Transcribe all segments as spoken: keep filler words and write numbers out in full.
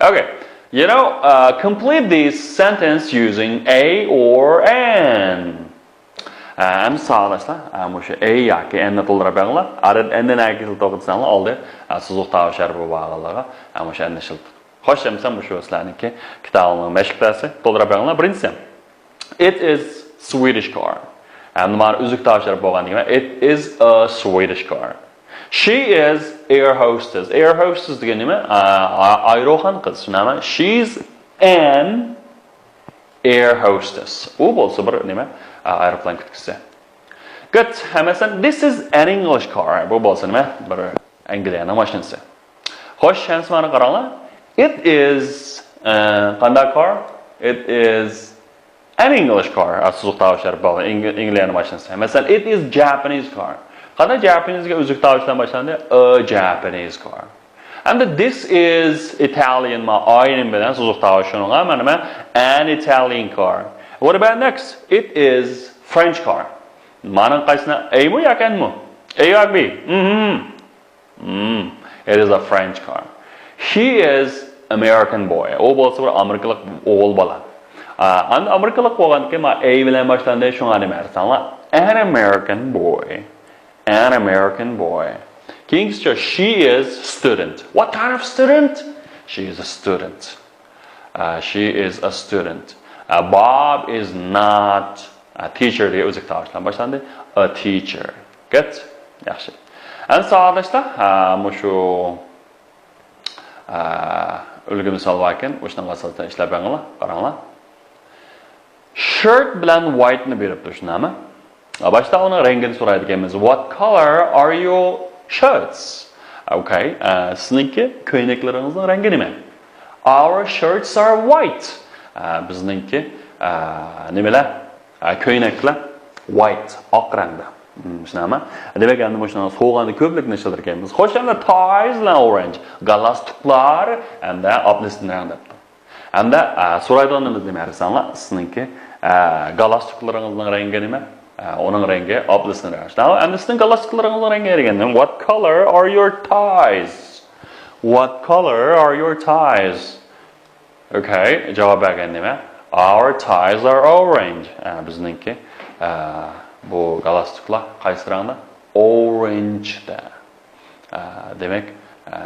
Okay, you know, uh, complete this sentence using a or an. ئەمدى ساۋاقداشلار، مۇشۇ a ياكى n نى تولدۇرۇپ بېرىڭلار. ئارىدىن n نى نەگە كېلىپ توختىساڭلار، ئالدى سوزۇق تاۋۇش ھەرپى بولغانلىقىغا، مۇشۇ n نى ئىشلىتىڭ. خوش، ئەمدى مۇشۇ سىلەرنىڭكى كىتابىڭلارنىڭ مەشىق دەرسى، تولدۇرۇپ بېرىڭلار. بىرىنچىسى، it is Swedish car. ئەمدى مانا ئۈزۈك تاۋۇش ھەرپى بولغان دېگەن، it is a Swedish car. She is air hostess. Air hostess دېگەن نېمە؟ ئايروپىلان قىز، شۇنداقمۇ؟ She's an air hostess. ئۇ بولسا بىر نېمە؟ ئايروپىلان كۈتكۈچىسى. Good. ھە، مەسىلەن، this is an English car. بۇ بولسا نېمە؟ بىر ئەنگلىيەنىڭ ماشىنىسى. خوش، ئەمسە مانا قاراڭلار. It is، ئە، قانداق car? It is an English car. ئە، سوزۇق تاۋۇش ھەرپى بار. ئەنگلىيەنىڭ ماشىنىسى. مەسىلەن، it is Japanese car. قانداق Japanese گە ئۈزۈك تاۋۇش بىلەن باشلاندى؟ A Japanese car. ئەمدى this is Italian، ما ئاينىم بىلەن سوزۇق تاۋۇش شۇنىڭغا، مانا نېمە؟ An Italian car. What about next? It is French car. مانا قايسىنى؟ A مۇ ياكى n مۇ؟ A ياكى B؟ مم. It is a French car. He is American boy. ئۇ بولسا بىر ئامېرىكىلىق ئوغۇل بالا. ئەمدى ئامېرىكىلىق بولغاندىكىن ما A بىلەن باشلاندى، شۇڭا نېمە دېسەڭلار؟ An American boy. An American boy. كېيىنكىسىچە، she is student. What kind of student? She is a student. She is a student. Bob is not a teacher دېگەن ئۈزۈك تاۋۇش بىلەن باشلاندى. A teacher. Good. ياخشى. ئەمدى ساۋاقداشلار، مۇشۇ ئۈلگە مىسال باركەن، مۇشۇنىڭغا ئاساسەن ئىشلەپ بېقىڭلار، قاراڭلار. Shirt بىلەن white نى بېرىپتۇ، شۇنداقمۇ؟ باشتا ئۇنىڭ رەڭگىنى سورايدىكەنمىز. What color are your shirts? Okay. سىزنىڭكى كۆينەكلىرىڭىزنىڭ رەڭگى نېمە؟ Our shirts are white. بىزنىڭكى نېمىلەر؟ كۆينەكلەر white، ئاق رەڭدە. شۇنداقمۇ؟ دېمەك، ئەمدى مۇشۇنى سوغاندا كۆپلۈكنى ئىشلىتىدىكەنمىز. خوش، ئەمدى ties بىلەن orange، گالستۇكلار ھەمدە ئابلىسىن رەڭ دەپتۇ. ھەمدە سورايدىغىنىمىز نېمە دېسەڭلار، سىزنىڭكى گالستۇكلىرىڭىزنىڭ رەڭگى نېمە؟ ئۇنىڭ رەڭگى ئابلىسىن رەڭ. ئەمدى سىزنىڭ گالستۇكلىرىڭىزنىڭ رەڭگى دېگەندە، what color are your ties? What color are your ties? Okay, جاۋاب بەرگەن نېمە؟ Our ties are orange. بىزنىڭكى بۇ گالستۇكلار قايسى رەڭدە؟ Orange دە. دېمەك،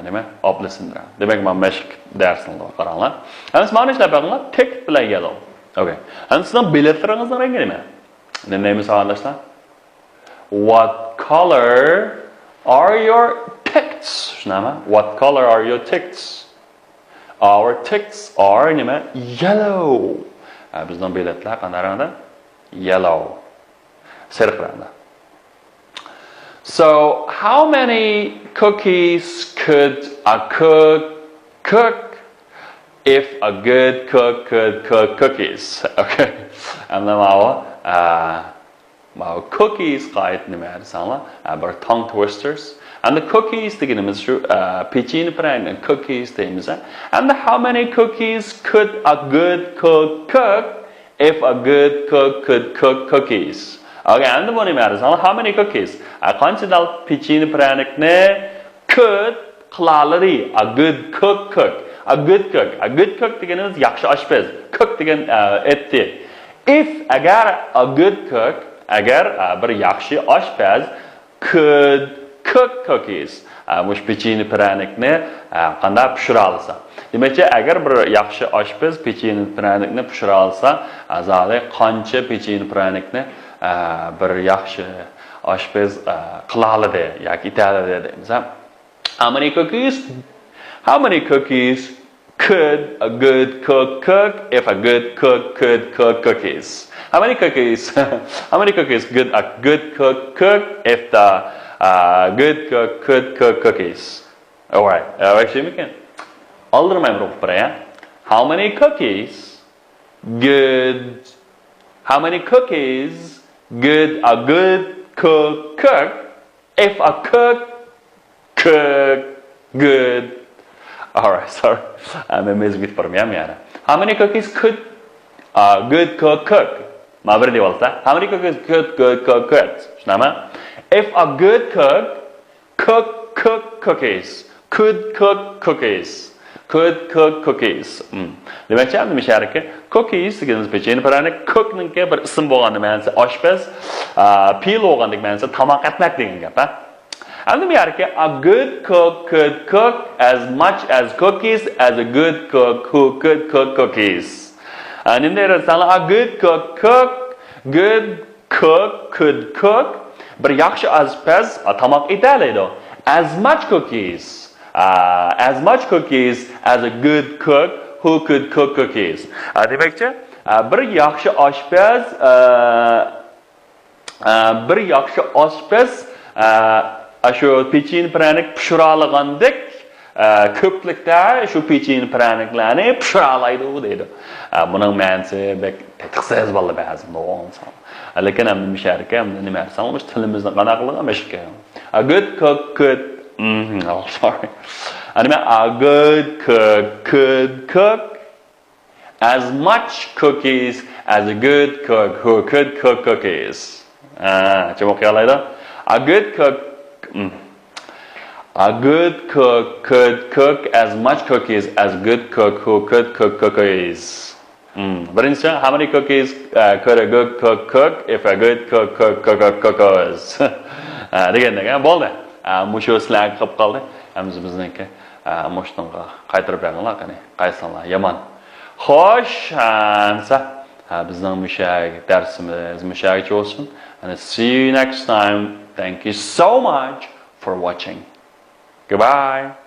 نېمە؟ ئابلىسىن رەڭ. دېمەك، مانا مەشىق دەرسىڭىزگە قاراڭلار. ئەمدى مانا ئىشلەپ بېقىڭلار، ticket بىلەن yellow. Okay. ئەمدى سىزنىڭ بېلەتلىرىڭىزنىڭ رەڭگى نېمە؟ نېمە دەيمىز ساۋاقداشلار؟ What color are your tickets? شۇنداقمۇ؟ What color are your tickets? Our tickets are نېمە؟ Yellow. بىزنىڭ بېلەتلەر قانداق رەڭدە؟ Yellow. سېرىق رەڭدە. So, how many cookies could a cook cook if a good cook could cook cookies? Okay. ئەمدى ماۋۇ، ماۋۇ cookies قائىدە نېمە دېسەڭلار، بىر tongue twisters. ئەمدى cookies دېگىنىمىز شۇ، پېچىنە پىرەنىكنى cookies دەيمىز. ئەمدى how many cookies could a good cook cook if a good cook could cook cookies? Okay, ئەمدى بۇ نېمە دېسەڭلار، how many cookies؟ قانچە دال پېچىنە پىرەنىكنى could قىلالىدى. A good cook cook. A good cook. A good cook دېگىنىمىز ياخشى ئاشپەز. Cook دېگەن ئېتتى. If، ئەگەر، a good cook، ئەگەر بىر ياخشى ئاشپەز could cook cookies، مۇشۇ پېچىنە پىرەنىكنى قانداق پىشۇرالىسا. دېمەكچى، ئەگەر بىر ياخشى ئاشپەز پېچىنە پىرەنىكنى پىشۇرالىسا، زادى قانچە پېچىنە پىرەنىكنى بىر ياخشى ئاشپەز قىلالىدى ياكى ئېتەلىدى دەيمىز. How many cookies? How many cookies could a good cook cook if a good cook could cook cookies? How many cookies? How many cookies could a good cook cook if the uh, good cook could cook cookies? Alright. ئەۋەشىمىكىن؟ ئالدىرماي بىر ئوقۇپ بېرەي. How many cookies good How many cookies could a good cook cook if a cook cook good? Alright, sorry. مەن مېزىپ كېتىپ بارمىيام يەنە. How many cookies could a good cook cook? ما بىر دېيىۋالسا. How many cookies could good cook cook? شۇنداقمۇ؟ If a good cook cook cook cookies. Could cook cookies. Could cook cookies. Hmm. دېمەكچى، ئەمدى مۇشۇ يەردىكى cookies دېگىنىمىز پېچىنە پىرەنىك، cook نىڭكى بىر ئىسىم بولغاندا مەنىسى ئاشپەز، ئا، پېئىل بولغاندىكى مەنىسى تاماق ئەتمەك دېگەن گەپ، ھە؟ ئەمدى بۇ يەردىكى a good cook could cook as much as cookies as a good cook who could cook cookies. ئا، نېمە دەيدۇ دېسەڭلار، a good cook cook، good cook could cook، بىر ياخشى ئاشپەز، ئا، تاماق ئېتەلەيدۇ. As much cookies، ئا، as much cookies as a good cook who could cook cookies. ئا، دېمەكچى، ئا، بىر ياخشى ئاشپەز، ئا، ئا، بىر ياخشى ئاشپەز، ئا، ئاشۇ پېچىنە پىرەنىك پىشۇرالىغاندەك، ئا، كۆپلۈكتە شۇ پېچىنە پىرەنىكلەرنى پىشۇرالايدۇ دەيدۇ. ئا، بۇنىڭ مەنىسى بەك تېتىقسىز بولدى بەزىدە، توغرا ئېيتسام. لېكىن ئەمدى مۇشۇ يەرگە ئەمدى نېمە دېسەڭ، مۇشۇ تىلىمىزنى قانداق قىلىدۇ، مەشىق. A good cook could، مم، oh, sorry. نېمە، a good cook could cook as much cookies as a good cook who could cook cookies. ئا، چىم ئوقۇيالايدۇ. A good cook، مم. A good cook could cook as much cookies as good cook who could cook cookies. مم. بىرىنچىسى، how many cookies، ئا، could a good cook cook if a good cook cook cook cook cookies. ئا، دېگەندەك، ھە، بولدى. ئا، مۇشۇ سىلەرگە قېلىپ قالدى. ئەمدى بىزنىڭكى، ئا، مۇشۇنىڭغا قايتۇرۇپ بېرىڭلار، قېنى. قايسىڭلار يامان. خوش، ئەمسە، ھە، بىزنىڭ مۇشۇ دەرسىمىز مۇشۇ يەرگىچە بولسۇن. And see you next time. Thank you so much for watching. Goodbye.